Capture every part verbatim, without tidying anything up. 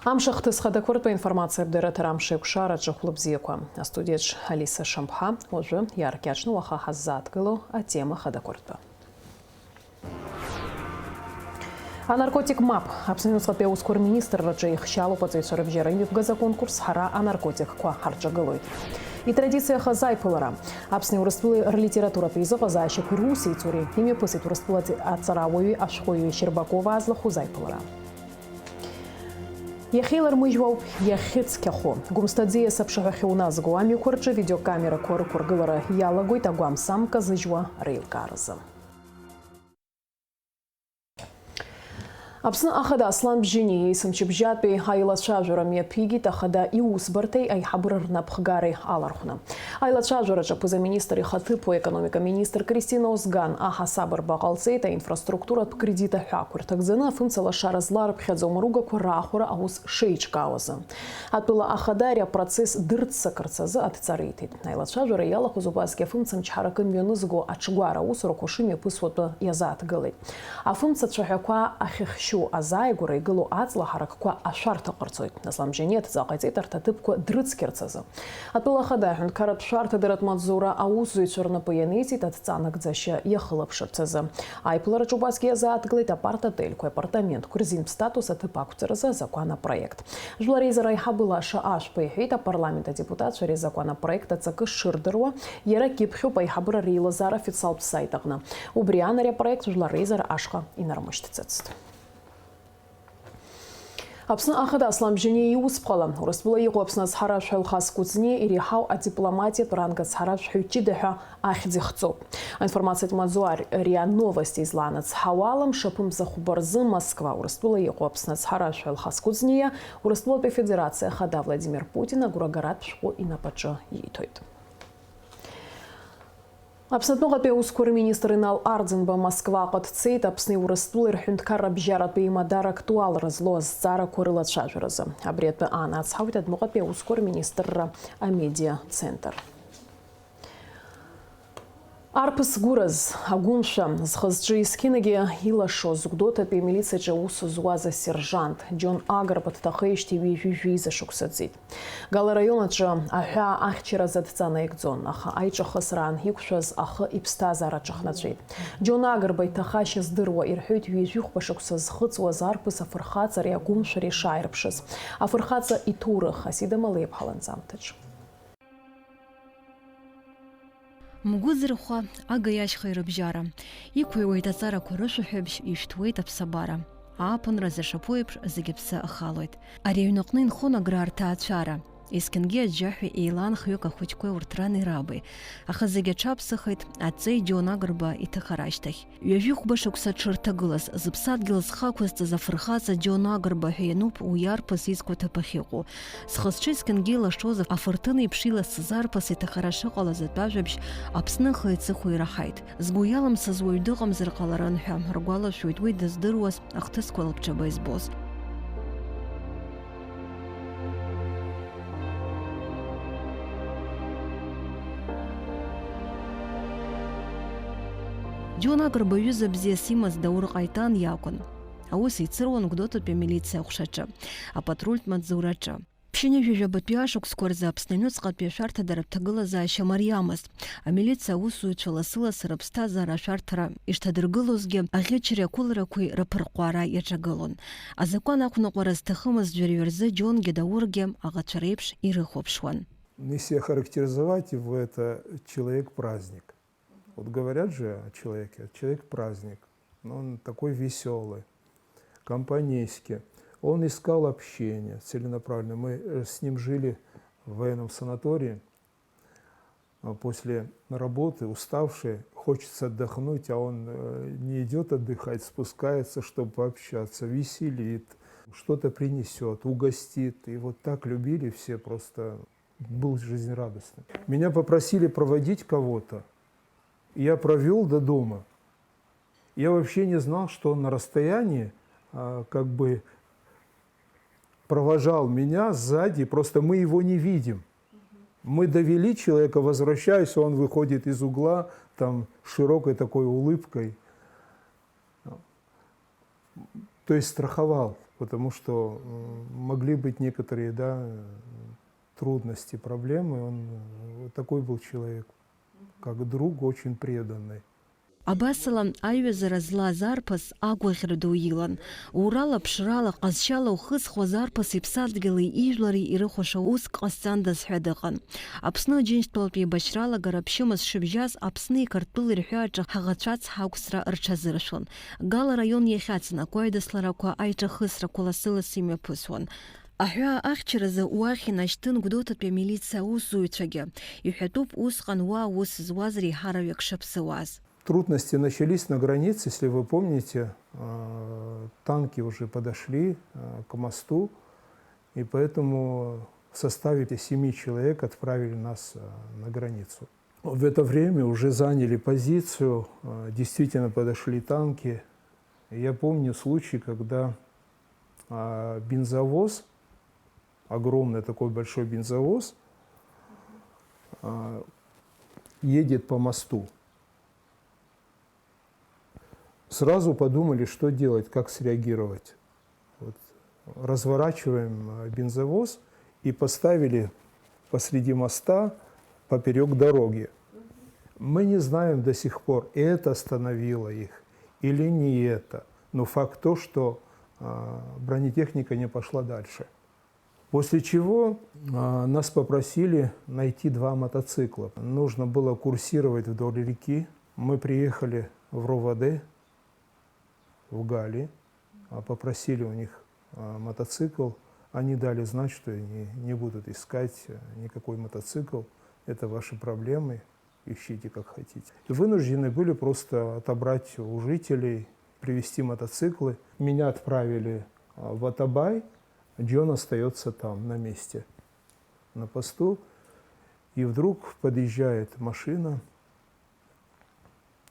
Амш ахҭыс хадақәа ртәы аинформациатә дырраҭара амш еиқәшараҿы хәлыбзиақәа. Астудиаҿ Алиса Шамԥҳа, уажәы иааркьаҿны уаха ҳаззааҭгыло атема хадақәа ртәы. Анаркотик мап! Аԥсны аҩныҵҟатәи аусқәа рминистрраҿы ихшьалоуп аҵаҩцәа рыбжьара имҩаԥгаз аконкурс Ҳара анаркотикқәа ҳарҿагылоит. Итрадициахаз аиԥылара. Аԥсни Урыстәылеи рлитературатә еизыҟазаашьақәеи русеицуреи имҩаԥысит Урыстәыла аҵарауаҩи ашәҟәыҩҩы Щербакова аазлахәыз аиԥылара. Иахьеилармыжьуа ауп иахьыцқьахо. Гәымсҭа аӡиас аԥшаҳәахьы уназго амҩақәа рҿы видеокамерақәа рықәыргылара иалагоит агәамсам казыжьуа реилкааразы. Аԥсны Ахада Аслан Бжьыниа есымчыбжьатәи аилацәажәара мҩаԥигеит Ахада иусбарҭеи аиҳабыра рнапхгареи алархәны. Аилацәажәараҿы аԥыза-министр ихаҭыԥуаҩ, аекономика министр Кристина Озган аҳасабырба ҟалҵеит аинфраструктуратә кредит аҳәаақәа рҭагӡаны афымца лашара зларыԥхьаӡо амаругақәа раахәара аус шеиҿкаауазы. Атәыла Ахада ари апроцесс дырццакырц азы адҵа риҭеит. Аилацәажәара иалахәыз убасгьы афымцамч ҳаракы мҩанызго аҽгәара аусурақәа шымҩаԥысуа атәы иазааҭгылеит. Афымца цәаҳәақәа ахьыхшьу азааигәара игылоу аҵла ҳаракқәа ашәарҭа ҟарҵоит. Аслан Бжьыниа адҵа ҟаиҵеит арҭ аҭыԥқәа дрыцқьарц азы. Атәыла Ахада аҳәынҭқарратә шәарҭадаратә маҵзура аусзуҩцәа рнапы ианиҵеит адҵа анагӡашьа иахылаԥшырц азы. Аиԥылараҿы убасгьы иазааҭгылеит апарт-отельқәеи апартаментқәеи рзинтә статус аҭыԥ ақәҵаразы азакәанопроект. Жәлар реизара аиҳабы Лаша Ашәба иҳәеит, апарламент адепутатцәа ари азакәанопроект аҵакы шырдыруа, иара кьыԥхьуп аиҳабыра реилазаара афициалтә сайт аҟны. Убри аан ари апроект Жәлар реизара ашҟа инармышьҭӡацт. Аԥсны Ахада Аслан Бжьыниа иусԥҟала, Урыстәыла иҟоу Аԥсны ацҳаражәҳәаҩ Алхас Кәыҵниа иреиҳау адипломатиатә ранг ацҳаражәҳәаҩ ҷыда ҳәа ахьӡ ихҵоуп. Аинформациатә маҵзура РИА Новости излаанацҳауа ала, мшаԥымза хәба рзы Москва Урыстәыла иҟоу Аԥсны ацҳаражәҳәаҩ Алхас Кәыҵниа Урыстәылатәи Афедерациа Ахада Владимир Путин агәрагаратә шәҟәы инапаҿы ииҭоит. Аԥсны атәыҟатәи аусқәа рминистр Инал Арӡынба Москваҟа дцеит Аԥсни Урыстәылеи рҳәынҭқарра абжьаратәи еимадара актуалра злоу азҵаарақәа рылацәажәаразы. Абри атәы аанацҳауеит адәныҟатәи аусқәа рминистрра амедиа центр. Арԥыс гәыраз, агәымшәа, зхы-зҿы есқьынагьы илашоз Гәдоуҭатәи амилициаҿы аус зуаз асержант Џьон Агрба дҭахеижьҭеи ҩажәи жәеиза шықәса ҵит. Гала араион аҿы аҳәаа ахьчаразы адҵа наигӡон, аха аиҿахысраан иқәшәаз ахы иԥсҭазаара аҿыхнаҵәеит. Џьон Агрба иҭахашьа здыруа ирҳәоит ҩажәи хәба шықәса зхыҵуаз арԥыс афырхаҵареи агәымшәареи шааирԥшыз. Афырхаҵа иҭоурых Асида Малеиԥҳа ланҵамҭаҿ. Мгәыӡырхәа, агаи ашьхеи рыбжьара. Иқәыҩуеит аҵарақәа рышәаҳәабжь, ишәҭуеит аԥсабара. Ааԥынразы ашаԥуеиԥш зегь аԥсы ахалоит. Ари аҩнаҟны инхон агра рҭаацәара. Есқьынгьы аџьџьаҳәа еилан хҩык ахәыҷқәеи урҭ рани раби. Аха зегь аҽаԥсахит, аҵеи Џьон Агрба иҭахара ашьҭахь. Ҩажәи хәба шықәса дшырҭагылаз, зыԥсадгьыл зхы ақәызҵаз афырхаҵа Џьон Агрба ҳәа иануп уи арԥыс изқәа ҭыԥ ахьыҟоу. Зхы-зҿы есқьынгьы илашоз, афырҭын еиԥш иласыз арԥыс иҭахара шыҟалаз атәажәабжь Аԥсны ахи аҵыхәеи ираҳаит. Згәы иалымсыз уаҩ дыҟамзар ҟаларын ҳәа ргәалашәоит уи дыздыруаз, ахҭысқәа лабҿаба избоз. Џьон Агрба ҩыза бзиас имаз Даур Ҟаитан иакәын. Аус еицыруан Гәдоуҭатәи амилициа аҟәшаҿы, апатрультә маҵзураҿы. Ԥшьынҩажәи жәабатәи ашықәсқәа рзы Аԥсны аҩныҵҟатәи ашәарҭадаратә ҭагылазаашьа мариамызт. Амилициа аусзуҩцәа лассы-лассы рыԥсҭазаара ашәарҭара ишҭадыргылозгьы, аӷьычреи ақәыларақәеи рыԥырҟәаара иаҿагылон. Азакәан ақәныҟәара зҭахымыз ӡәырҩы рзы Џьонгьы Даургьы аӷацәа реиԥш ирыхәаԥшуан. Если охарактеризовать его, это человек-праздник. Вот говорят же о человеке, человек-праздник. Но он такой веселый, компанейский. Он искал общение целенаправленно. Мы, э, с ним жили в военном санатории. А после работы, уставший, хочется отдохнуть, а он, э, не идёт отдыхать, спускается, чтобы пообщаться, веселит, что-то принесёт, угостит. И вот так любили все, просто был жизнерадостный. Меня попросили проводить кого-то. Я провёл до дома. Я вообще не знал, что он на расстоянии, а, как бы провожал меня сзади, просто мы его не видим. Мы довели человека, возвращаюсь, он выходит из угла, там, с широкой такой улыбкой. То есть страховал. Потому что могли быть некоторые, да, трудности, проблемы. Он такой был человек, как друг, очень преданный. Абасала, аиҩызара злаз арԥыс агәаӷьра ду илан. Урала, ԥшрала, ҟазшьала ухызхуаз арԥыс иԥсадгьыли ижәлари ирыхәаша уск ҟасҵандаз ҳәа дыҟан. Аԥсны Аџьынџьтәылатә еибашьра алагара ԥшьымз шыбжьаз Аԥсни Қырҭтәылеи рҳәааҿы ҳаӷацәа ацҳа ақәҵра рҽазыршәон. Гала араион иахьацын акәаҩдысларақәа, аиҿахысрақәа лассы-лассы имҩаԥысуан. Аҳәаа ахьчаразы уахь инашьҭын Гәдоуҭатәи амилициа аусзуҩцәагьы. Иҳәатәуп усҟан уа аус зуаз реиҳараҩык шаԥсыуаз. Трудности начались на границе, если вы помните, танки уже подошли к мосту, и поэтому в составе семи человек отправили нас на границу. В это время уже заняли позицию, действительно подошли танки. Я помню случай, когда бензовоз, огромный такой большой бензовоз, едет по мосту. Сразу подумали, что делать, как среагировать. Вот. Разворачиваем бензовоз и поставили посреди моста поперек дороги. Мы не знаем до сих пор, это остановило их или не это. Но факт то, что бронетехника не пошла дальше. После чего нас попросили найти два мотоцикла. Нужно было курсировать вдоль реки. Мы приехали в РОВД, в Гали, попросили у них мотоцикл. Они дали знать, что они не будут искать никакой мотоцикл. Это ваши проблемы, ищите как хотите. И вынуждены были просто отобрать у жителей, привезти мотоциклы. Меня отправили в Атабай, Джон остается там, на месте, на посту. И вдруг подъезжает машина.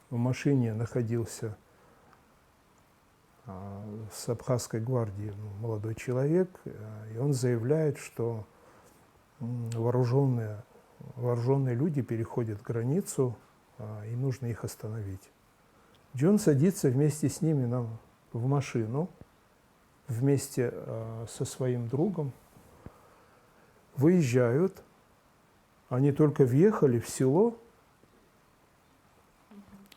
В машине находился с абхазской гвардии молодой человек, и он заявляет, что вооруженные, вооруженные люди переходят границу, и нужно их остановить. Джон садится вместе с ними на, в машину, вместе со своим другом, выезжают, они только въехали в село,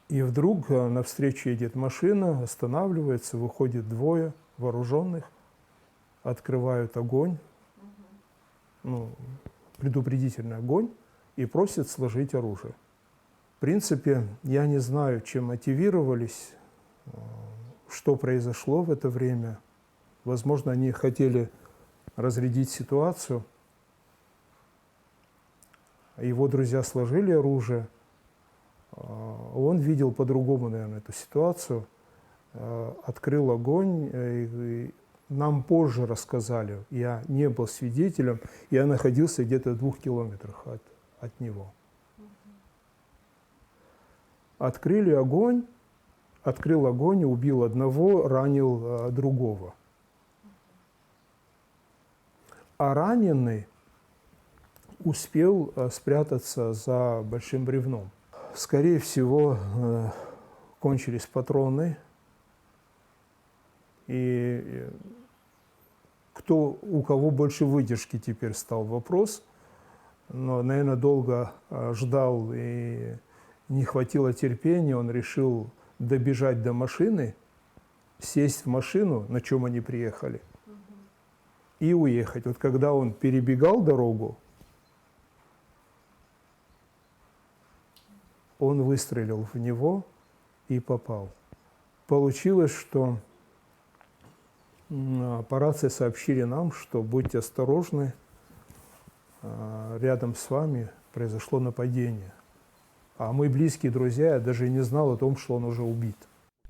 и вдруг навстречу едет машина, останавливается, выходит двое вооруженных, открывают огонь, ну, предупредительный огонь, и просят сложить оружие. В принципе, я не знаю, чем мотивировались, что произошло в это время. Возможно, они хотели разрядить ситуацию. Его друзья сложили оружие. Он видел по-другому, наверное, эту ситуацию. Открыл огонь. Нам позже рассказали, я не был свидетелем, я находился где-то в двух километрах от, от него. Открыли огонь, открыл огонь, убил одного, ранил другого. А раненый успел спрятаться за большим бревном. Скорее всего, кончились патроны, и кто, у кого больше выдержки, теперь стал вопрос. Но, наверное, долго ждал и не хватило терпения, он решил добежать до машины, сесть в машину, на чем они приехали, и уехать. Вот когда он перебегал дорогу, он выстрелил в него и попал. Получилось, что по рации сообщили нам, что будьте осторожны, рядом с вами произошло нападение. А мы близкие друзья, я даже не знал о том, что он уже убит.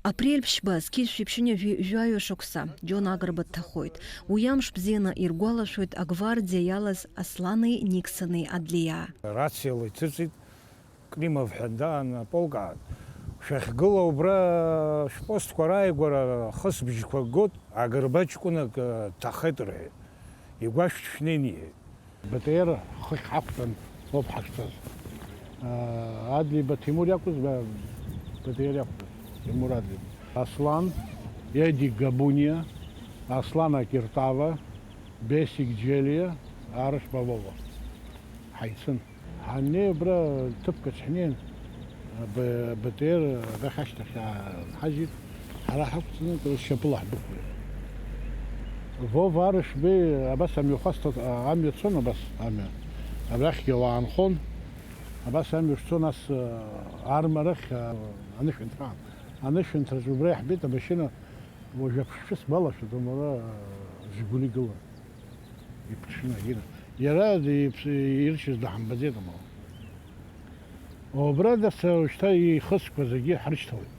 Апрель ԥшьба, зқьи жәшәи ԥшьынҩажәи жәаҩа шықәса, Џьон Агрба дҭахоит. Уи амш бзианы иргәалашәоит агвардиа иалаз Аслани Никсони Адлиаа. Рациала ицәыҵит, Климов ҳәа даан аполкаа, шәахьгыла убра шәпостқәа рааигәара хысбжьқәак гот, Агрба ҷкәынак дҭахеит рҳәеит. Игәашәҭ шәнеин иҳәеит. Б Т Р хыхь ҳақәтәан ауп ҳахьцаз. Адлиба Ҭемур иакәыз, Б Т Р иақәтәаз, Ҭемур Адлиба. Аслан, Едик Габуниа, Аслан Акиртава, Бесик Џьелиа, Арышба Вова. Ҳаицын. Ҳаннеи абра ҭыԥк аҿы ҳнеин, Б-, Б Т Р арахь ашьҭахь ааҳажьит, ҳара ҳақәҵаны шьапыла ҳдәықәлеит. Вова Арышбеи абас амҩахәасҭа, амҩа цон, абас амҩа. Абрахьгьы ауаа нхон, абас амҩа шцо, нас, армарахь, анышәынҭра. Анышәынҭраҿы убра иаҳбеит амашьына. Уажә аԥшшәы сгәалашәаӡом, уара, Жигули гылан. Иԥҽны, ира. Иара иԥс-, иршьыз даҳамбаӡеит, амала. Убра даса уажәшьҭа ихысқәа зегьы ҳрышьҭалеит.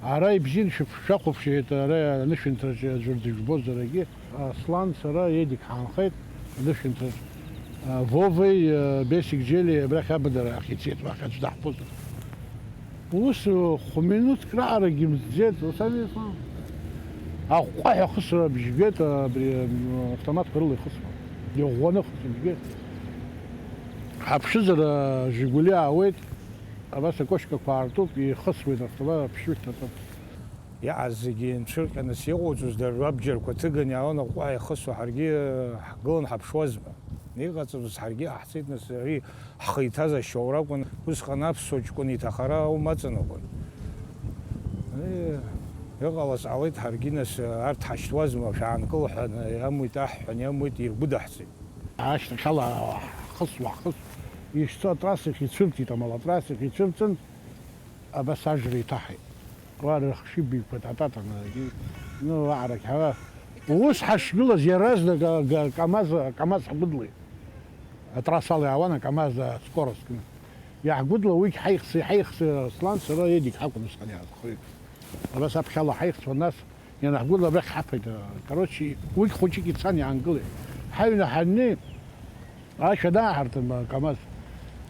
Ара ибзиан шәып-, шәахәаԥшуеит, ара анышәынҭраҿы аӡәыр дыжәбозаргьы. Аслан, сара, Едик ҳаанхеит анышәынҭраҿ. А, Вовеи, а, Бесик Џьелиеи абрахь абадара ахь ицеит, уахь аӡә даҳԥозар. Ус, хә-минуҭк раҟарагьы имҵӡеит, ус ами, аҟәҟәаҳәа ахысра бжьгеит, абри, м, автоматқәа рыла ихысуан. Иӷәӷәаны ахысра бжьгеит. Ҳаԥшызар, а, Жигули аауеит, абас акошькақәа аартуп, ихысуеит автомат, аԥшшәы шьҭаҵоуп. Иааз зегьы нцәырҟьаны сиҟоуҵоз, дара рабџьарқәа ҭыганы иаауан аҟәҟәаҳәа ихысуа, ҳаргьы ҳгылан ҳаԥшуазма. Иҟаҵатәыз ҳаргьы иҟаҳҵеит, нас, ари ҳхы иҭаз ашьоура акәын, усҟан аԥсуа ҷкәын иҭахара аума аҵанакуан. Э, иҟалаз ҟалеит, ҳаргьы, нас, арҭ ҳашьҭуазма, шәаанкыл ҳәа, иамуит аҳ ҳәа, иамуит, иргәыдаҳҵеит. Ашьҭахьала ҳхысуа, ҳхысуа, ишцо атрассахь ицәырҵит, амала атрассахь ицәырҵын, абас ажра иҭаҳаит. Уа рыхшыҩ беиқәа тататаны, ну, аҟарагь ҳәа. Ус ҳашгылаз иаразнак, а, га-, КамАЗ, КамАЗ ҳгәыдлеит. Атрассала иаауан аКамАЗ, а, скорость кны. Иаҳгәыдло уигь ҳаихс, ҳаихс, Аслан, сара, Едик ҳакәын усҟан иаанхоит. Абас аԥхьала ҳаихсуан, нас ианаҳгәыдло абрахь ҳаԥеит. Короче, уигь хәыҷык ицан иаангылеит. Ҳаҩны ҳаннеи, ашә анааҳарҭа, КамАЗ,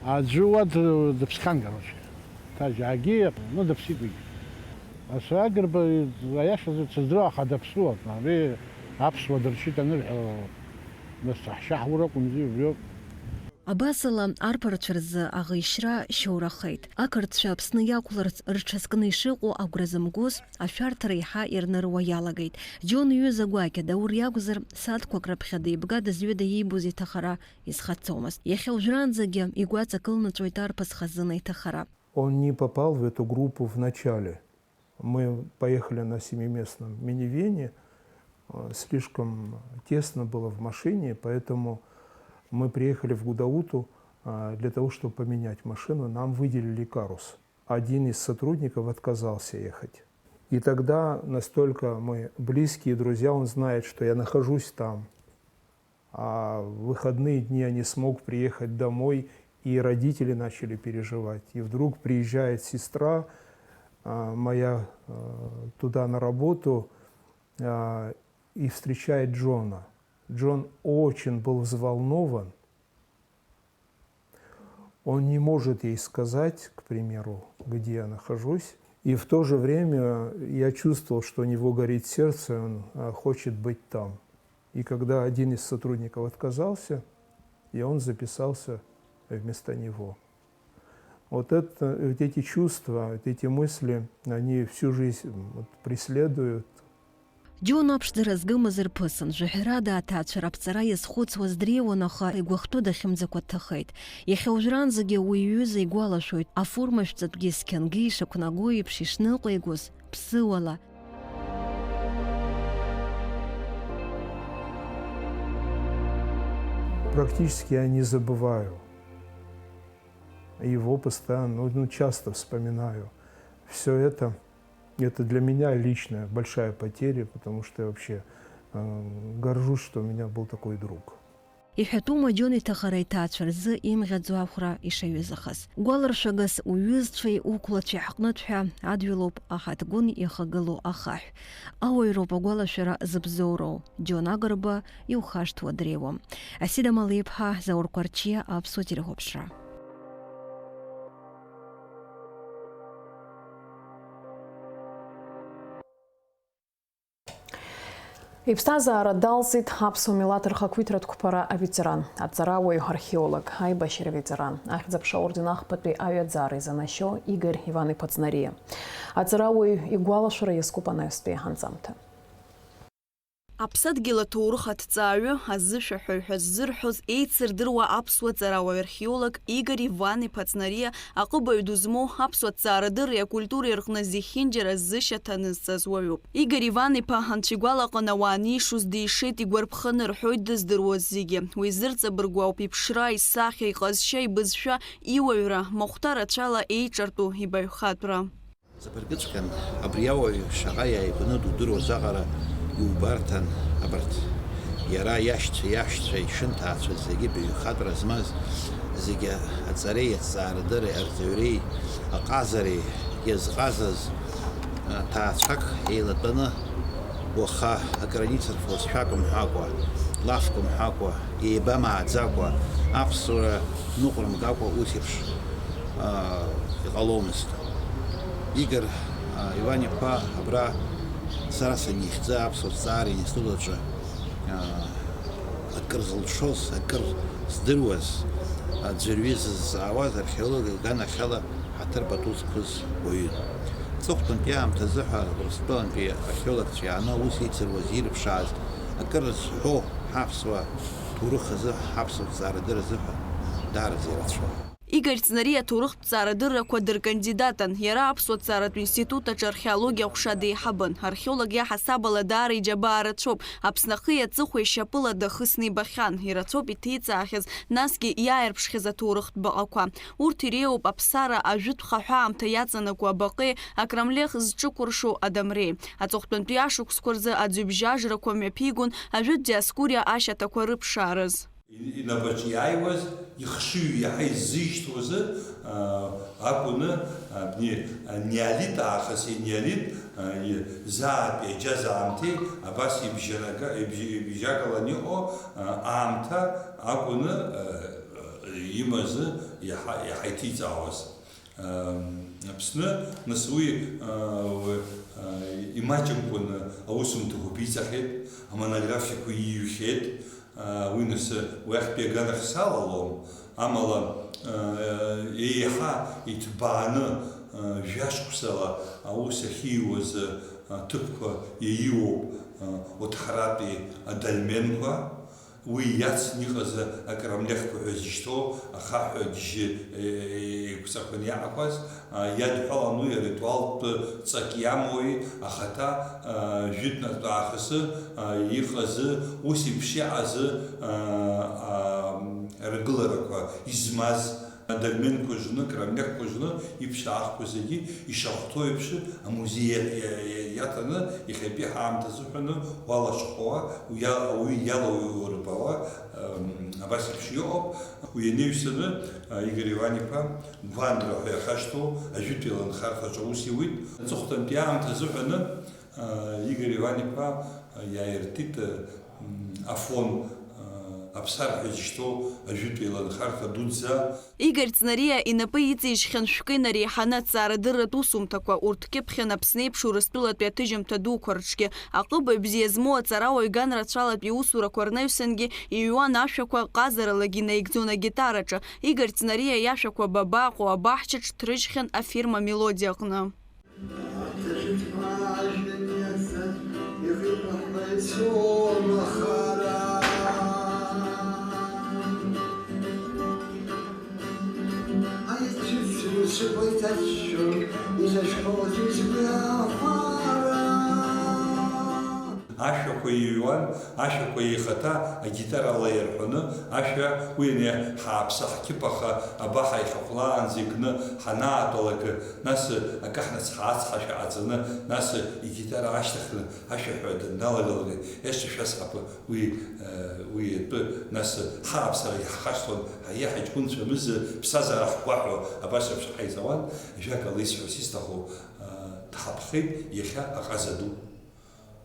аӡәы уа д-, дыԥсхьан, короче. Ҭажьаагьы, ну, дыԥсит уигьы. Асы Агрба, аиашазы дсыздыруам, аха даԥсуан. Абри аԥсуа дыршьит анырҳәо, нас ҳшьа ҳур акәымзи, убриоуп. Абасала, арԥарцәа рзы аӷеишьра шьоурахеит. Ақырҭцәа Аԥсны иақәларц рҽазкны ишыҟоу агәра зымгоз, ашәарҭара еиҳа ирныруа иалагеит. Џьон иҩыза гәакьа Даур иакәзар, сааҭқәак раԥхьа деибга дызҩыда иибоз иҭахара изхацомызт. Иахьа уажәраанӡагьы игәаҵа кылнаҵәоит арԥыс хазына иҭахара. Он не попал в эту группу в начале. Мы поехали на семиместном минивене, э, слишком тесно было в машине, поэтому мы приехали в Гудауту, э, для того, чтобы поменять машину. Нам выделили Карус. Один из сотрудников отказался ехать. И тогда настолько мы близкие друзья, он знает, что я нахожусь там. А в выходные дни я не смог приехать домой, и родители начали переживать. И вдруг приезжает сестра, а, моя, а, туда на работу, а, и встречает Джона. Джон очень был взволнован. Он не может ей сказать, к примеру, где я нахожусь. И в то же время я чувствовал, что у него горит сердце, он, а, хочет быть там. И когда один из сотрудников отказался, и он записался вместо него. Вот это, вот эти чувства, вот эти мысли, они всю жизнь, м, вот, преследуют. Џьон аԥшӡара згымыз рԥысын, жәаҳәарада аҭаацәа раԥҵара иазхәыцуаз дреиуан, аха игәахәтәы дахьымӡакәа дҭахеит. Иахьа уажәраанӡагьы уи иҩыза игәалашәоит, афурмашәҵатәгьы зқьангьы ишақәнаго еиԥш ишныҟәигоз, ԥсыуала. Практически я не забываю его, постоянно, ну, ну, часто вспоминаю. Всё это, это для меня личная большая потеря, потому что я вообще, э, горжусь, что у меня был такой друг. Иҳәатәума Џьон иҭахара иҭаацәа рзы имӷьаӡо ахәра ишаҩызахаз? Гәаларшәагас уҩызцәеи уқәлацәеи ҳҟнытә ҳәа адҩылоуп аҳаҭгәын иахагылоу ахаҳә. Ауаҩроуп агәалашәара зыбзоуроу, Џьон Агрба иухашҭуа дреиуам. Асида Малиԥҳа, Заур Қәарчиа, Аԥсуа телехәаԥшра. Иԥсҭазаара далҵит аԥсуа милаҭ рхақәиҭратә қәԥара аветеран, аҵарауаҩ, археолог, аибашьра ветеран, Ахьӡ-аԥша аорден ахԥатәи аҩаӡара изанашьо Игорь Иван-иԥа Ҵнариа. Аҵарауаҩ игәалашәара иазкуп анаҩстәи анҵамҭа. Аԥсадгьыл аҭоурых аҭҵааҩы, азышәаҳәаҩ ҳәа ззырҳәоз, еицырдыруа аԥсуа ҵарауаҩ археолог Игор Иван-иԥа Ҵнариа аҟыбаҩ ду змоу аԥсуа ҭҵаарадырреи акультуреи рҟны зехьынџьара зышьа ҭанызҵаз уаҩуп. Игор Иван-иԥа анцәа игәалаҟан ауаа анишоз дишеит, игәарԥханы рҳәоит дыздыруаз зегьы. Уи зырҵабыргуа ауп иԥшра, исахьа, иҟазшьа, ибызшәа, иуаҩра, махәҭа рацәала еиҿартәу ибаҩхатәра. Ҵабыргыҵәҟьан, абри ауаҩ шаҟа иааигәаны дудыруаз аҟара иубарҭан абарҭ. Иара иашьцәа, иашьцәа ишынҭаацәаз зегьы баҩхатәра змаз, зегьы аҵареи аҭҵаарадырреи арҵаҩреи аҟазареи иазҟазаз, а, ҭаацәак еилатәаны, уаха акыр аницырфоз шәак мҳәакәа, лафк мҳәакәа, еибамааӡакәа, аԥсуара ныҟәырмгакәа ус еиԥш, а, иҟаломызт. Игор, а, Иван-иԥа абра сара санихьӡа аԥсуа ҭҵаара институт аҿы, а, акыр зылшоз, акыр здыруаз, аӡәырҩы зызҵаауаз археолог аганахьала ҳаҭыр пату зқәыз уаҩын. Аҵыхәтәантәи аамҭазы ҳәа Урыстәылантәи археологцәа иааны аус еицыруаз, ирыԥшааз, акыр зҳәо ҳаԥсуа ҭоурых азы, ҳаԥсуа ҭҵаарадырра азы ҳәа даараӡа ирацәоуп. Игор Ҵнариа аҭоурыхтә ҭҵаарадыррақәа дыркандидатан. Иара Аԥсуа ҭҵааратә институт аҿы археологиа аҟәша деиҳабын. Археолог иаҳасаб ала даара иџьабаа рацәоуп. Аԥсны ахи аҵыхәеи шьапыла дахысны ибахьан. Ирацәоуп иҭеиҵаахьаз, насгьы иааирԥшхьаз аҭоурыхтә баҟақәа. Урҭ иреиуоуп аԥсара, ажәытә хаҳәаамҭа иаҵанакуа абаҟеи, акрамлех зҿыкәыршоу адамреи. Аҵыхәтәантәи ашықәсқәа рзы аӡҩыбжьажрақәа мҩаԥигон ажәытә Диоскуриа ашьаҭақәа рыԥшаараз. И-, инапаҿы иааиуаз ихшыҩ иаҳа иззышьҭуазы, а, акәны, абни, а, неолит аахыс, енеолит, а, и-, заатәи аџьаз аамҭеи абас ибжьарага-, ибжьы-, ибжьагалан иҟоу, а, аамҭа акәны, а, а, имазы иаҳа, иаҳа иҭиҵаауаз. Аԥсны, нас, уи, а, уи, а, имаҷымкәаны аусумҭақәа ԥиҵахьеит, амонографиақәа иҩхьеит, а, уи, нас, уи ахьтәи аганахь салалом, амала, а, еиҳа иҭбааны, а, жәашықәсала аус ахьиуаз, а, аҭыԥқәа иаиуоуп, а, Оҭҳаратәи адольменқәа. Уи иацны иҟаз акрамлехқәа ҳәа зышьҭоу ахаҳә џьы, е, еиқәҵақәаны иаақәаз, а, иадҳәалан уи аритуалтә ҵак иамои, ахаҭа, а, жәытәнатә аахысы, а, иҟазы, ус еиԥш иҟазы, а, а, ргыларақәа измаз. Адольменқәа жны, крамлехқәа жны, иԥшаахқәа зегьы ишахәҭоу еиԥш, амузеи иа-, иа-, иа-, иаҭаны, иахьатәи ҳаамҭа азыҳәаны уалашәхәауа, уиа-, ауаҩы иалаурбауа, ам, абас еиԥш иҟоуп. Уи ианаҩсаны, а, Игор Иван-иԥа Гәандра ҳәа иахьашьҭоу ажәытәтәи аланхарҭаҿы аус иуит. Аҵыхәтәантәи аамҭа азыҳәаны, а, Игор Иван-иԥа, а, иааиртит, а, м, Афон, а, Аԥсар ҳәа изышьҭоу ажәытәтәи аланхарҭа дуӡӡа. Игор Ҵнариа инапы иҵижьхьан шәкы инареиҳаны аҭҵаарадырратә усумҭақәа, урҭ кьыԥхьын Аԥсны еиԥш Урыстәылатәи аҭыжьымҭа дуқәа рҿгьы. Аҟыбаҩ бзиа змоу аҵарауаҩ ган рацәалатә иусурақәа рнаҩсангьы иҩуан ашәақәа, ҟазаралагьы инаигӡон агитараҿы. Игор Ҵнариа иашәақәа Бабаҟәа, Абаҳчаҿ ҭрыжьхьан афирма Мелодиа аҟны. Ашәақәа иҩуан, ашәақәа еихаҭа агитарала иарҳәоны, ашәа уи ани ҳааԥса ҳқьыԥаха абаҳа ихьахәлаанӡа икны ҳанаатәалак, нас акаҳнац ҳаацҳашәа ҟаҵаны, нас игитара аашьҭыхны ашәаҳәара данналагалак, иашьцәа шәасҳәап, уи, э, уи атәы, нас ҳааԥсарагьы ҳхашҭуан, ҳаиа ҳаҷкәынцәа мыза ԥсҭазаара ҳгәаҳәо абас еиԥш ҳаизауан, ажәакала исҳәарц исҭаху, э, дҳаԥхеит иахьа аҟаза ду.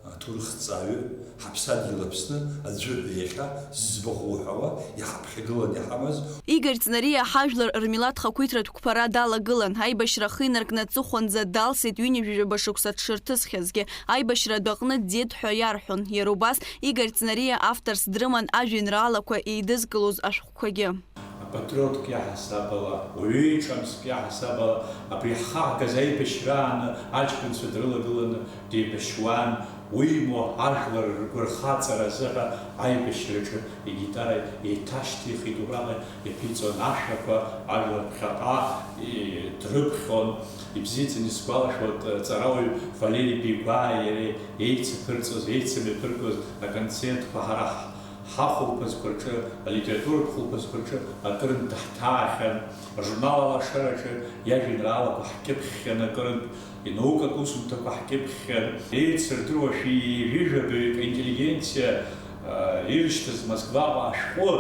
Аҭоурыхҭҵааҩы, ҳаԥсадгьыл Аԥсны аӡәы ҳәа иахьа зыӡбахә уҳәауа, иҳаԥхьагылан иҳамаз. Игор Ҵнариа ҳажәлар рмилаҭ хақәиҭратә қәԥара далагылан, аибашьра ахы инаркны аҵыхәанӡа далсит ҩынҩажәижәаба шықәса дшырҭысхьазгьы. Аибашьра адәаҟны дед ҳәа иарҳәон. Иара убас Игор Ҵнариа авторс дрыман ажәеинраалақәа еидызкылоз ашәҟәқәагьы. Патриотк иаҳасаб ала, уаҩы иҿамск иаҳасаб ала, абри ҳхаҳгаз аибашьрааны аҷкәынцәа дрылагыланы деибашьуан, уимоу ажәлар ргәырхаҵара азыҳәа аибашьраҿы игитара еиҭашьҭихит, убраҟа иаԥиҵон ашәақәа, ажәлар ԥхьаҟа, и-, дрыԥхьон. Ибзиаӡаны исгәалашәоит, ҵарауаҩ Валери Бигәааи иареи еицаԥырҵоз, еицымҩаԥыргоз аконцертқәа ҳара ҳ-, ҳахәылԥазқәа рҿы, алитературатә хәылԥазқәа рҿы акырынтә даҳҭаахьан, ажурнал Алашараҿы иажәеинраалақәа ҳкьыԥхьхьан акырынтә, инаукатә усумҭақәа ҳкьыԥхьхьан. Еицырдыруашәа ҩажәижәабаҩык аинтеллигенциа, а, ирышьҭыз Москваҟа ашәҟәы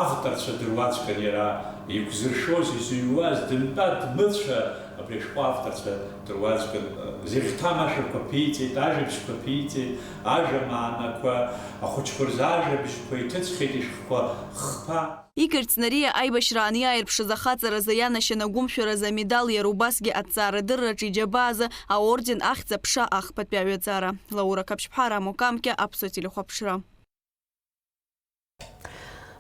авторцәа дыруаӡәкын иара, иқәзыршәоз, изыҩуаз, дымтәа-дмыцәа, абри ашәҟәы авторцәа дыруаӡәкын, зегь ҭам ашәақәа ԥиҵеит, ажәабжьқәа ԥиҵеит, ажәа маанақәа, ахәыҷқәа рзы ажәабжьқәа иҭыҵхьеит ишәҟәқәа хԥа. Игорь Цнариа аибашьраан иааирԥшыз ахаҵаразы ианашьан агәымшәаразы амедал, иара убасгьы аҭҵаарадырраҿы иџьабаазы аорден Ахьӡ-аԥша ахԥатәи аҩаӡара. Лаура Қаԥшьԥҳа, Рамо Камкьа, Аԥсуа телехәаԥшра.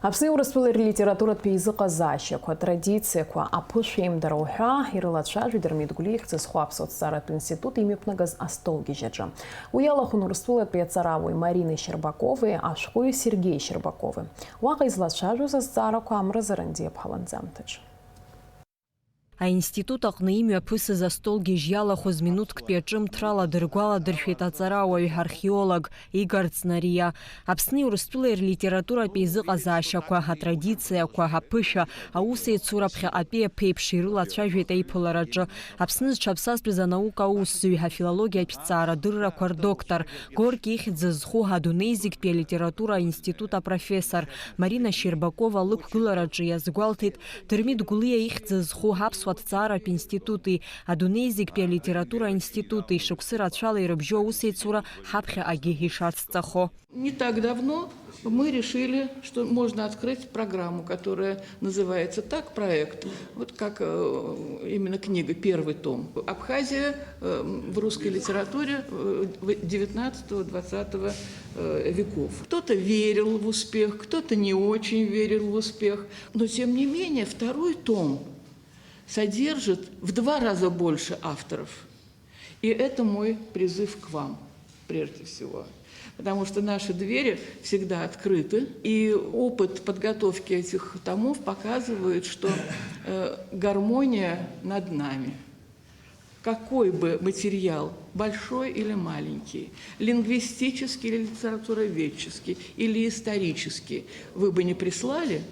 Аԥсни Урыстәылеи рлитературатә еизыҟазаашьақәа, атрадициақәа, аԥышәеимдара уҳәа ирылацәажәеит Дырмит Гәлиа ихьӡ зху аԥсуа ҭҵааратә институт имҩаԥнагаз астолгьежь аҿы. Уи иалахәын Урыстәылатәи аҵарауаҩ Марина Щербаковеи ашәҟәыҩҩы Сергеи Щербакови. Уаҟа излацәажәоз азҵаарақәа Амра Зарандиа-ԥҳа ланҵамҭаҿы. Аинститут аҟны имҩаԥысыз астолгьежь иалахәыз минуҭктәи аҿымҭрала дыргәаладыршәеит аҵарауаҩ, археолог Игорь Цнариа. Аԥсни Урыстәылеи рлитературатә еизыҟазаашьақәа, атрадициақәа, аԥышәа, аусеицура ԥхьаҟатәи аԥеиԥш ирылацәажәеит аиԥылараҿы. Аԥсны зҽаԥсазтәыз анаука аусзуҩ, афилологиатә ҭҵаарадыррақәа рдоктор, Горки ихьӡ зху адунеи зегьтәи алитература аинститут апрофессор Марина Щербакова лықәгылараҿы иазгәалҭеит Дырмит Гәлиа ихьӡ зху аԥсуа ҭҵааратә институти адунеи зегьтәи алитература аинститути шықәсы рацәала ирыбжьоу аусеицура ҳаԥхьаҟагьы ишацҵахо. Не так давно мы решили, что можно открыть программу, которая называется так, проект, вот как, э, именно книга, первый том. Абхазия, э, в русской литературе, э, в девятнадцатого, двадцатого, э, веков. Кто-то верил в успех, кто-то не очень верил в успех, но тем не менее второй том содержит в два раза больше авторов. И это мой призыв к вам, прежде всего. Потому что наши двери всегда открыты, и опыт подготовки этих томов показывает, что, э, гармония над нами. Какой бы материал, большой или маленький, лингвистический или литературоведческий, или исторический, вы бы не прислали,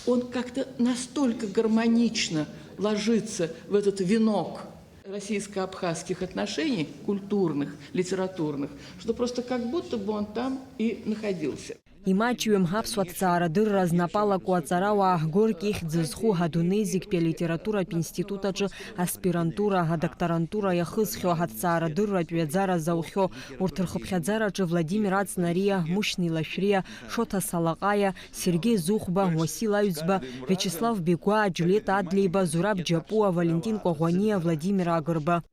он как-то настолько гармонично ложится в этот венок российско-абхазских отношений, культурных, литературных, что просто как будто бы он там и находился. Имаҷҩым аԥсуа ҭҵаарадырра знапы алаку аҵарауаа Горки ихьӡ зху адунеи зегьтәи алитературатә институт аҿы аспирантура, адокторантура иахысхьоу, аҭҵаарадырратә ҩаӡара заухьоу, урҭ рхыԥхьаӡараҿы Владимир Ацнариа, Мушьни Лашәриа, Шоҭа Салаҟаиа, Сергеи Зыхәба, Уасил Аҩӡба, Виачеслав Бигәаа, Џьулиета Адлеиба, Зураб Џьапуа, Валентин Кәаӷәаниа, Владимир Агрба.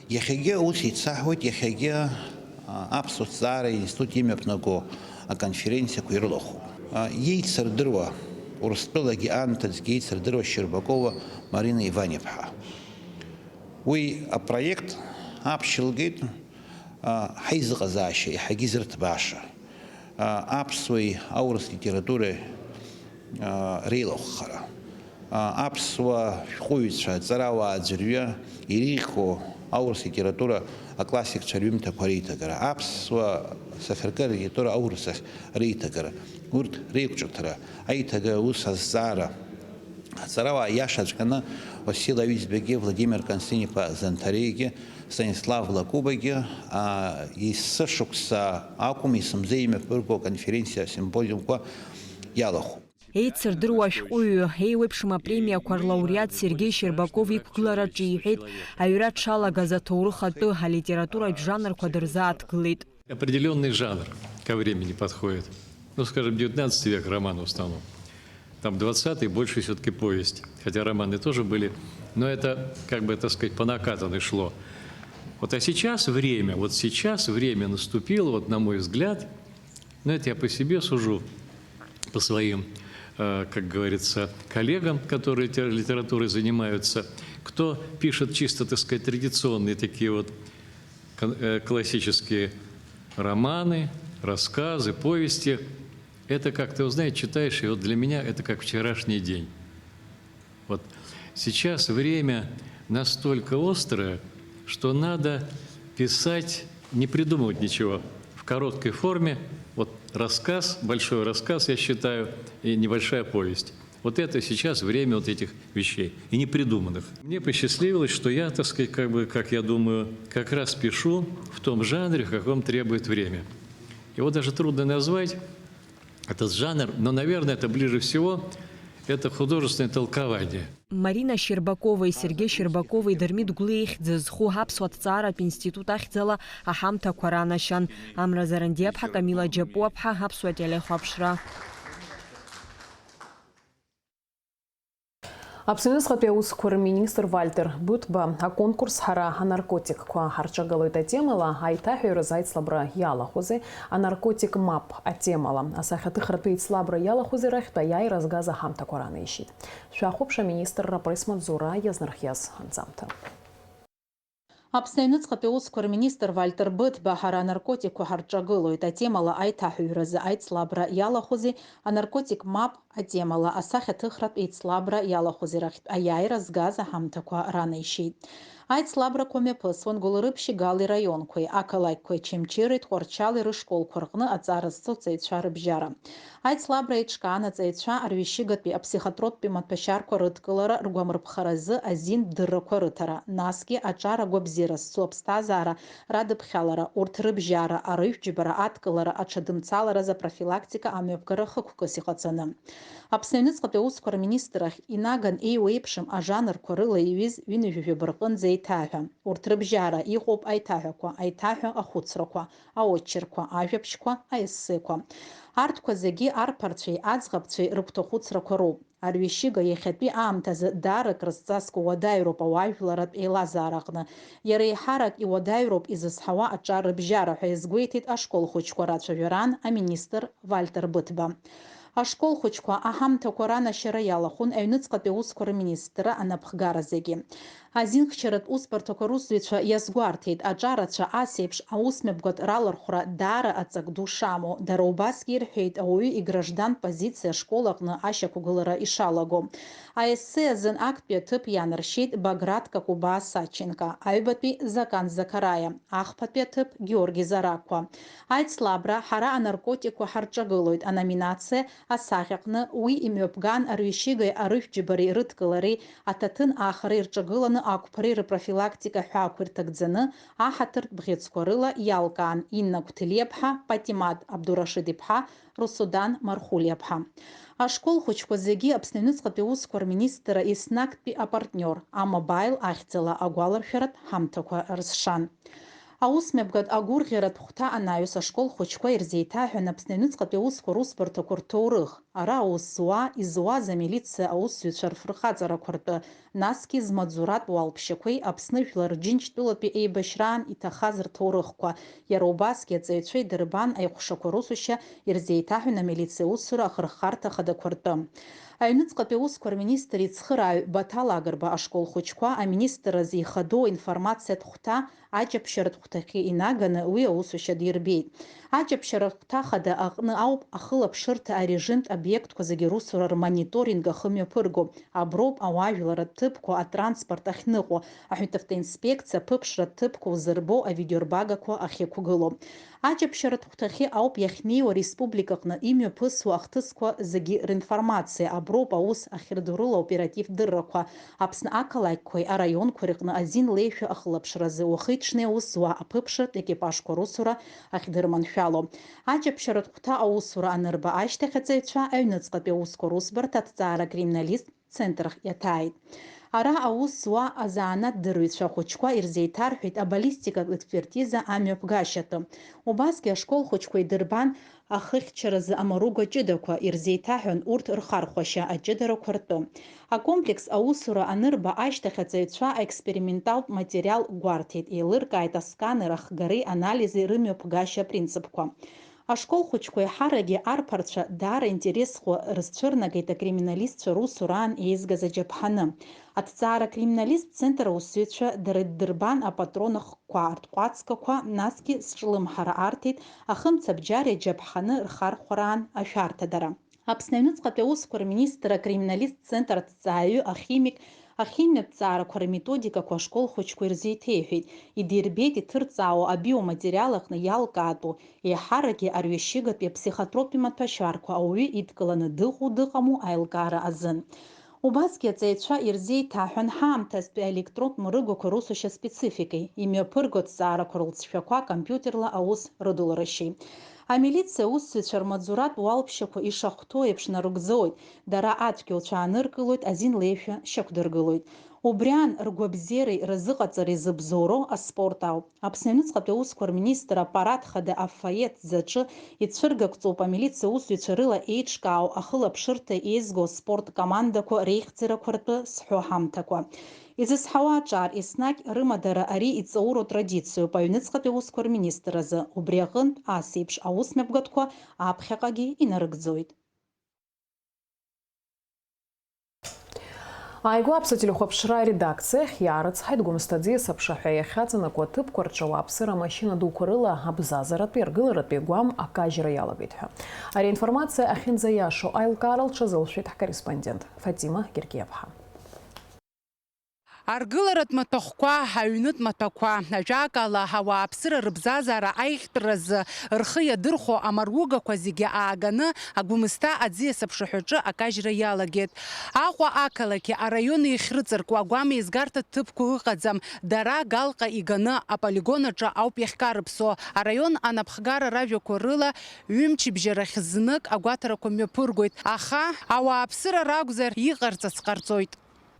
Иахьагьы аус еицаҳуеит, иахьагьы, а, аԥсуа ҭҵаара институт имҩаԥнаго аконференциақәа ирылахәуп. А, иеицырдыруа, Урыстәылагьы аамҭазгьы иеицырдыруа Щербакова Марина Иван-иԥҳа. Уи апроект аԥшьылгеит, а, ҳаизыҟазаашьа иаҳагьы изырҭбааша. А, аԥсуеи аурыс литературеи, а, реилахәхара, а, аԥсуа шәҟәыҩҩцәа, ҵарауаа аӡәырҩы иреиӷьу аурыс литература аклассикцәа рҩымҭақәа реиҭагара, аԥсуа сахьаркыратә литература аурыс ахь реиҭагара, урҭ реиқәҿырҭра, аиҭагара аус азҵаара, аҵарауаа иашаҵәҟьаны Уасил Аҩӡбагьы Владимир Константин-иԥа Занҭариагьы Станислав Лакубагьы, а, есышықәса акәым, есымза имҩаԥырго аконференциа, асимпозиумқәа иалахәуп. Еицырдыруа ашәҟәыҩҩы, еиуеиԥшым апремиақәа рлауреат Сергеи Щербаков иқәгылараҿы иҳәеит, аҩра дшалагаз аҭоурых атәы алитературатә жанрқәа дырзааҭгылеит. Определённый жанр ко времени подходит. Ну, скажем, девятнадцатый век, роман в основном. Там двадцатый больше всё-таки повесть. Хотя романы тоже были, но это, как бы, так сказать, по накатанной шло. Вот, а сейчас время, вот сейчас время наступило, вот, на мой взгляд, но это я по себе сужу, по своим, э, как говорится, коллегам, которые литер-, литературой занимаются, кто пишет чисто, так сказать, традиционные такие вот кон-, э, классические романы, рассказы, повести. Это как-то, вы знаете, читаешь, и вот для меня это как вчерашний день. Вот сейчас время настолько острое, что надо писать, не придумывать ничего. В короткой форме, вот рассказ, большой рассказ, я считаю, и небольшая повесть. Вот это сейчас время вот этих вещей, и непридуманных. Мне посчастливилось, что я, так сказать, как бы, как я думаю, как раз пишу в том жанре, в каком требует время. Его даже трудно назвать, этот жанр, но, наверное, это ближе всего, это художественное толкование. Марина Щербаковеи Сергеи Щербакови Дырмит Гәлиа ихьӡ зху аԥсуа ҭҵааратә институт ахьӡала аҳамҭақәа ранашьан. Амра Зарандиаԥҳа, Камила Џьапуаԥҳа, аԥсуа телехәаԥшра. Аԥсны аҩныҵҟатәи аусқәа рминистр Вальтер Быҭәба аконкурс Ҳара анаркотикқәа ҳарҿагылоит атемала аиҭаҳәаҩразы аицлабра иалахәызеи, анаркотик мап атемала асахьаҭыхратә еицлабра иалахәызеи рахьтә аиааира згаз аҳамҭақәа ранеишьеит. Шәахәаԥш аминистрра апресс-маҵзура иазнархиаз анҵамҭа. Аԥсны аҩныҵҟатәи аусқәа рминистр Вальтер Быҭәба Ҳара анаркотикқәа ҳарҿагылоит атемала аиҭаҳәаҩразы аицлабра иалахәызеи, анаркотик мап атемала асахьаҭыхратә еицлабра иалахәызеи рахьтә аиааира згаз аҳамҭақәа ранеишьеит. Аицлабрақәа мҩаԥысуан Гәылрыԥшьи Гали раионқәеи, ақалақьқәеи Очамчыреи Тҟәарчали рышколқәа рҟны аҵара зҵо ҵаҩцәа рыбжьара. Аицлабра еиҿкаан аҵаҩцәа арҩышьыгатәи аԥсихотроптәи маҭәашьарқәа рыдкылара, ргәамырԥхаразы азин дыррақәа рыҭара, насгьы аҿар агәабзиара зцу аԥсҭазаара радыԥхьалара, урҭ рыбжьара, арыжәтә џьбара адкылара, аҽадымцаларазы апрофилактика амҩаԥгара хықәкыс иҟаҵаны. Аԥсны аҩныҵҟатәи аусқәа рминистррахь инаган еиуеиԥшым ажанрқәа рыла иҩыз ҩынҩажәи жәаба рҟынӡа еиҭаҳәа. Урҭ рыбжьара иҟоуп аиҭаҳәақәа, аиҭаҳәа ахәыцрақәа, аочеркқәа, ажәабжьқәа, аессеқәа. Арҭқәа зегьы арԥарцәеи аӡӷабцәеи рыгәҭахәыцрақәа роуп. Арҩышьыга иахьатәи аамҭазы даара крызҵазкуа уадаҩроуп ауаажәларратә еилазаараҟны. Иара еиҳарак иуадаҩроуп изызҳауа аҿар рыбжьара ҳәа иазгәеиҭеит ашкол хәыҷқәа рацәажәараан аминистр Вальтер Быҭәба. Ашкол хәыҷқәа аҳамҭақәа ранашьара иалахәын аҩныҵҟатәи аусқәа рминистрра анапхгара зегьы. Азинхьчаратә усбарҭақәа русзуҩцәа иазгәарҭеит, аҿарацәа ас еиԥш аусмҩаԥгатә ралархәра даара аҵак ду шамоу. Дара убасгьы ирҳәеит, ауаҩы играждан позициа ашкол аҟны ашьақәгылара ишалаго. Аессе азын актәи аҭыԥ ианаршьеит Баграт Какубаа Саченко, аҩбатәи Закан Закараиа, ахԥатәи аҭыԥ Георги Заракуа. Аицлабра Ҳара анаркотикқәа ҳарҿагылоит аноминациа асахьаҟны уи имҩаԥган арҩышьыгеи арыжәтә џьбареи рыдкылареи аҭаҭын аахара ирҿагыланы ақәԥареи рпрофилактика ҳәаақәа ирҭагӡаны аҳаҭыртә бӷьыцқәа рыла иалкаан Инна Қәҭлиаԥҳа, Патимат Абдурашидиԥҳа, Русудан Мархулиаԥҳа. Ашкол хәыҷқәа зегьы Аԥсны аҩныҵҟатәи аусқәа рминистрра еснагтәи апартниор, А-Мобаил ахьӡала агәаларшәаратә ҳамҭақәа рызшан. Аусмҩаԥгатә агәырӷьаратә хәҭа анаҩс ашкол хәыҷқәа ирзеиҭаҳәан Аԥсны аҩныҵҟатәи аусқәа русбарҭақәа рҭоурых, ара аус зуа, изуаз амилициа аусзуҩцәа рфырхаҵарақәа ртәы, насгьы змаҵзуратә уалԥшьақәеи Аԥсны Жәлар Џьынџьтәылатәи еибашьраан иҭахаз рҭоурыхқәа, иара убасгьы аҵаҩцәа идырбан аихәшақәа русушьа ирзеиҭаҳәан амилициа усура ахырхарҭа хадақәа ртәы. Аҩныҵҟатәи аусқәа рминистр ицхырааҩ Баҭал Агрба ашкол хәыҷқәа аминистрразы ихадоу аинформациатә хәҭа аҷаԥшьаратә хәҭахьы инаганы уи аусушьа дирбеит. Аҷаԥшьаратә хәҭа хада аҟны ауп ахылаԥшырҭа арежимтә обиектқәа зегьы русура рмониторинг ахы мҩаԥырго, аброуп ауаажәларратә ҭыԥқәа, атранспорт ахьныҟәо, аҳәынҭавтоинспекциа аԥыԥшратә ҭыԥқәа узырбо авидеорбагақәа ахьықәгылоу. Аҷаԥшьаратә хәҭахьы ауп иахьнеиуа республикаҟны имҩаԥысуа ахҭысқәа зегьы ринформациа, аброуп аус ахьырдурыло аоператив дыррақәа, Аԥсны ақалақьқәеи араионқәеи рҟны азин леишәа ахылаԥшразы уахи-ҽни аус зуа аԥыԥшратә екипажқәа русура ахьдырманшәало. Аҷаԥшьаратә хәҭа аусура анырба ашьҭахь аҵаҩцәа аҩныҵҟатәи аусқәа русбарҭа аҭҵаара акриминалисттә центрахь иаҭааит. Ара аус зуа азанааҭдырҩцәа ахәыҷқәа ирзеиҭарҳәеит абаллистикатә експертиза амҩаԥгашьатәы. Убасгьы ашкол хәыҷқәа идырбан ахыхьчаразы амаруга ҷыдақәа, ирзеиҭаҳәан урҭ рхархәашьа аҷыдарақәа ртәы. Акомплекс аусура анырба ашьҭахь аҵаҩцәа аексперименталтә материал гәарҭеит, еилыркааит асканер ахгареи анализи рымҩаԥгашьа апринципқәа. Ашкол хәыҷқәа еиҳарагьы арԥарцәа даара интересқәа рызцәырнагеит акриминалистцәа русураан еизгаз аџьаԥҳаны. Аҭҵаара-криминалисттә центр аусзуҩцәа дара иддырбан апатрон ахкқәа, артҟәацгақәа, насгьы зҿлымҳара арҭеит ахымцабџьари аџьаԥҳаны рхархәараан ашәарҭадара. Аԥсны аҩныҵҟатәи аусқәа рминистр акриминалисттә центр аҭҵааҩы ахимик ахимиатә ҭҵаарақәа рметодикақәа ашкол хәыҷқәа ирзеиҭеиҳәеит, идирбеит иҭырҵаауа абиоматериал аҟны иалкаатәу, еиҳаракгьы арҩашьыгатәи аԥсихотроптәи маҭәашьарқәа ауаҩы идкыланы дыҟоу дыҟаму аилкаара азын. Убасгьы аҵаҩцәа ирзеиҭаҳәан ҳаамҭазтәи аелектронтә мрыгақәа русушьа спецификеи, имҩаԥырго аҭҵаарақәа рылҵшәақәа компиутерла аус рыдуларашьеи. Амилициа аусзуҩцәа рмаҵзуратә уалԥшьақәа ишахәҭоу еиԥш нарыгӡоит, дара ацәгьауцәа ааныркылоит, азин леишәа шьақәдыргылоит. Убри аан, ргәабзиареи рзыҟаҵареи зыбзоуроу аспорт ауп. Аԥсны аҩныҵҟатәи аусқәа рминистр аппарат хада аффоет заҿы ицәыргақәҵоуп амилициа аусзуҩцәа рыла еиҿкаау ахылаԥшырҭа еизго аспорт командақәа реихьӡарақәа ртәы зҳәо ҳамҭақәа. Изызҳауа аҿар еснагь рымадара ари иҵауроу традициоуп аҩныҵҟатәи аусқәа рминистр азы, убри аҟынтә ас еиԥш аусмҩаԥгатәқәа аԥхьаҟагьы инарыгӡоит. Ааигәа Аԥсуа телехәаԥшра аредакциахь иаарыцҳаит Гәымсҭа аӡиас аԥшаҳәа иахьаҵанакуа аҭыԥқәа рҿы ауааԥсыра амашьына дуқәа рыла абзазаратәи аргыларатәи агәам акажьра иалагеит ҳәа. Ари аинформациа ахьынӡаиашоу аилкаара лҽазылшәеит ҳкорреспондент Фатима Гергиаԥҳа. Аргыларатә маҭәахәқәа, аҩнытә маҭәақәа, ажәакала, ауааԥсыра рыбзазара аиӷьтәразы рхы иадырхәо амаругақәа зегьы ааганы Агәымсҭа аӡиас аԥшаҳәаҿы акажьра иалагеит. Аҟәа ақалақьи араиони иахьрыҵаркуа агәам еизгарҭа ҭыԥқәа ыҟаӡам, дара Галҟа иганы аполигон аҿы ауп иахькарыԥсо. Араион анапхгара ражәақәа рыла, ҩымчыбжьарахь знык агәаҭарақәа мҩаԥыргоит, аха ауааԥсыра ракәзар, иҟарҵац ҟарҵоит.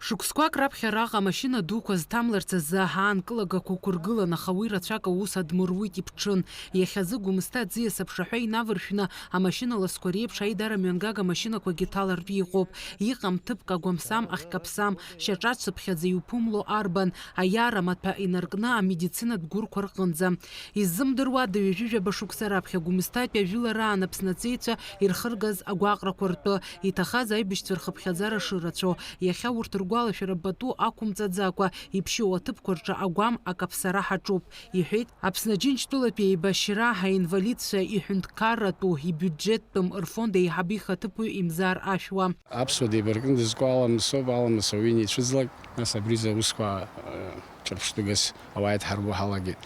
Шықәсқәак раԥхьа араҟа амашьына дуқәа зҭамларц азы аанкылагақәа ықәыргылан, аха уи рацәак аус адмыруит, иԥҽын. Иахьазы Гәымсҭа аӡиас аԥшаҳәа инавыршәны, амашьына ласқәа реиԥш аидара мҩангага машьынақәагьы ҭалартә иҟоуп. Иҟам ҭыԥк агәамсам ахькаԥсам, шьаҿацыԥхьаӡа иуԥымло арбан, аиаара маҭәа инаркны амедицинатә гәырқәа рҟынӡа. Иззымдыруада, ҩажәижәаба шықәса раԥхьа Гәымсҭатәи ажәылараан Аԥсны аҵеицәа ирхыргаз агәаҟрақәа ртәы, иҭахаз аибашьцәа рхыԥхьаӡара шырацәоу, иахьа урҭ ргәалашәара пату ақәымҵаӡакәа, иԥшьоу аҭыԥқәа рҿы агәам акаԥсара ҳаҿуп, иҳәеит Аԥсны Аџьынџьтәылатәи еибашьра аинвалидцәа иҳәынҭқарратәу ибиуџьеттәым рфонд еиҳабы ихаҭыԥуаҩ Имзар Ашәуа. Аԥсуа деибаркны дызку аламысоуп, аламыс ауаҩы иницәыӡлак, нас абри изы аусқәа, э, ҿырԥштәыгас ауаа идҳарбо ҳалагеит.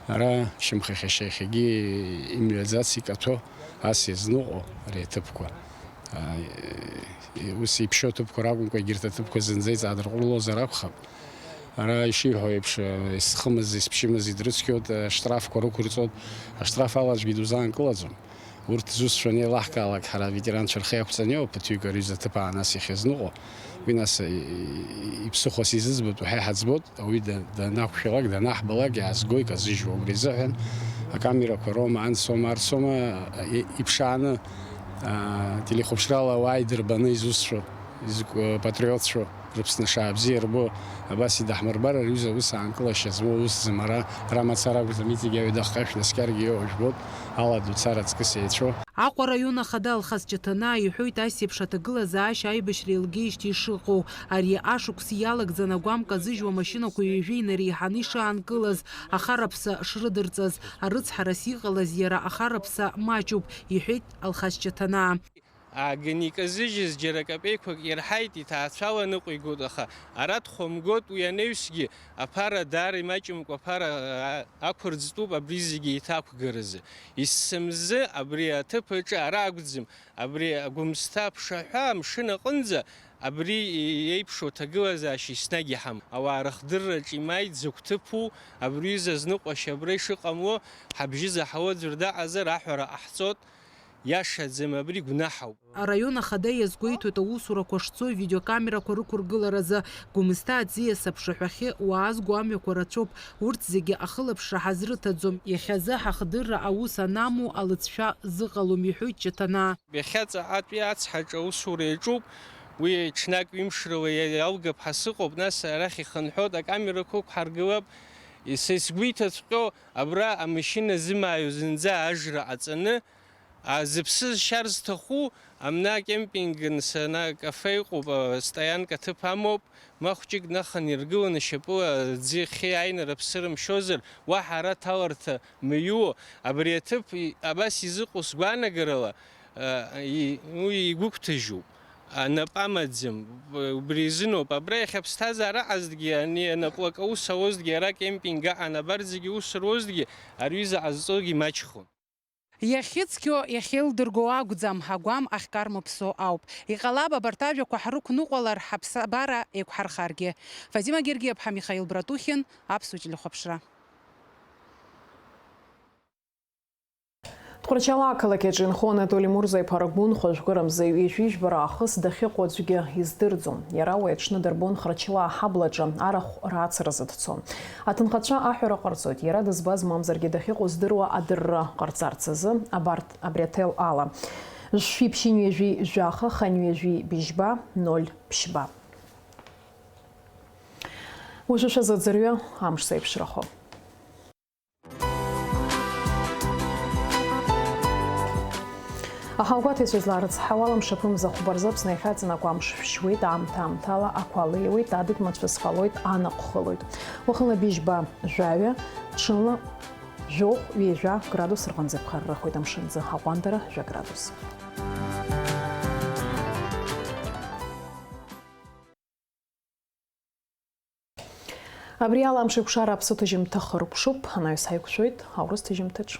Ара шьамхахьы шьахьагьы имҩаӡац икаҭәо, ас иазныҟәо ари аҭыԥқәа. А, э, ус иԥшьоу аҭыԥқәа ракәымкәа, егьырҭ аҭыԥқәа зынӡа иҵаадырҟәылозар акәхап. Ара ишиҳәо еиԥш, э, исхымыз, исԥшьымыз идрыцқьоит, э, аштрafқәа рықәырҵоит. Аштраф ала аӡәгьы дузаанкылаӡом. Урҭ зусҭцәа анеилаҳкаалак, ҳара аветеранцәа рхы иақәҵаны иоуп, ԥыҭҩык ари заҭыԥаан ас иахьазныҟәо. Уи нас, и-, и-, иԥсыхәас изыӡбатәу ҳа иҳаӡбоит, ауаҩы да-, данақәшәалак, данаҳбалак, иаазго, иказыжьуа. Убри азыҳәан акамерақәа роума, ансоума, арсоума, и-, иԥшааны, а, телехәаԥшрала ауаа идырбаны изусҭцәоу, изкә-, патриотцәоу. Рыԥсны ашаа бзиа рбо, абас идаҳмырбар, ари аҩыза аус аанкылашьа змоу усӡам, ара, ара мацара акәӡам, иҵегь аҩадахҟьа шәнаскьаргьы иоуа жәбоит, ала дуцар аҵкыс еицәоу. Аҟәа араион ахада Алхас Ҷаҭанаа иҳәоит, ас еиԥш аҭагылазаашьа аибашьра еилгеижьҭеи ишыҟоу. Ари ашықәс иалагӡан агәам казыжьуа машьынақәа ҩажәа инареиҳаны ишаанкылаз, ахараԥса шрыдырҵаз, арыцҳарас иҟалаз иара ахараԥса маҷуп, иҳәеит Алхас Ҷаҭанаа. Ааганы иказыжьыз џьара капеиқәак ирҳаит, иҭаацәала ныҟәигоит, аха ара дхәамгоит, уи анаҩсгьы аԥара даара имаҷымкәа аԥара, а, ақәырӡтәуп абри зегьы еиҭақәгаразы. Есымзы абри аҭыԥ аҿы ара акәӡам, абри Агәымсҭа аԥшаҳәа амшын аҟынӡа абри еиԥшу аҭагылазаашьа еснагь иҳамоуп. Ауаа рыхдырраҿы имааит, закә ҭыԥу, абри изазныҟәашьа абра ишыҟамло, ҳабжьы заҳауа аӡәыр даҟазар аҳәара ҟаҳҵоит. Иашаӡам, абри гәнаҳауп. Араион ахада иазгәеиҭоит аусурақәа шцо авидеокамерақәа рықәыргыларазы. Гәымсҭа аӡиас аԥшаҳәахьы уаазго амҩақәа рацәоуп, урҭ зегьы ахылаԥшра ҳазрыҭаӡом, иахьазы ҳахдырра аус анаму алыҵшәа зыҟалом, иҳәоит Ҷаҭанаа. Иахьа ҵаҟатәи ацҳаҿы аусура иаҿуп, уи ҽнак ҩымшрала иалгап ҳәа сыҟоуп, нас арахь ихынҳәуеит, акамерақәа ықәҳаргылап. Са исгәы иҭаҵәҟьо, абра амашьына зымааио зынӡа ажра ҟаҵаны, а, зыԥсы зшьар зҭаху, амна акемпинг, нас, ана акафе ыҟоуп, а, стоянка ҭыԥ амоуп, ма хәҷык днаханы иргыланы шьапыла аӡы ихьы иааины рыԥсы рымшьозар, уаҳа ара ҭаларҭа мҩуо, абри аҭыԥ и-, абас изыҟоу сгәаанагарала, а, и-, уи игәыгәҭажьуп. Анапы амаӡам, убри изыноуп. Абра иахьа аԥсҭазаара аҟазҭгьы, ани анаплак аус ауазҭгьы, ара кемпинг аҟан, абарҭ зегьы ус руазҭгьы, ари ҩыза ҟазҵогьы маҷхон. Иахьыцқьоу иахьеилдыргоу акәӡам, агәам ахькармыԥсо ауп. Иҟалап, абарҭ ажәақәа ҳрықәныҟәалар, ҳаԥсабара еиқәҳархаргьы. Фатима Гергиаԥҳа, Михаил Братухин, Аԥсуа телехәаԥшра. Тҟәарчал ақалақь аҿы инхо Анатоли Мурза-иԥа Рагәын хәажәкыра мза ҩажәи жәбара аахыс дахьыҟоу аӡәгьы издырӡом. Иара уи аҽны дарбон Храчылаа аҳаблаҿы арахә рацразы дцон. Аҭынхацәа аҳәара ҟарҵоит, иара дызбаз мамзаргьы дахьыҟоу здыруа адырра ҟарҵарц азы абарҭ абри аҭел ала: жәшәи ԥшьынҩажәи жәаха, ханҩажәи быжьба, ноль ԥшьба. Уажәы шәазыӡырҩы амш зеиԥшрахо. Аха агәаҭаҩцәа излаарыцҳауала, мшаԥымза хәба рзы Аԥсны иахьаҵанакуа амш шәшьуеит, аамҭа-аамҭала ақәа леиуеит, адыд мацәыс ҟалоит, анаҟә хылоит. Уахынла быжьба жәаҩа, ҽынла жәохә, ҩажәа градус рҟынӡа иԥхаррахоит, амшын аӡы аҟәандара жәа градус. Абри ала амш еиқәшара аԥсы ҭыжьымҭа хыркәшоуп, анаҩс ҳаиқәшәоит аурыс ҭыжьымҭаҿ.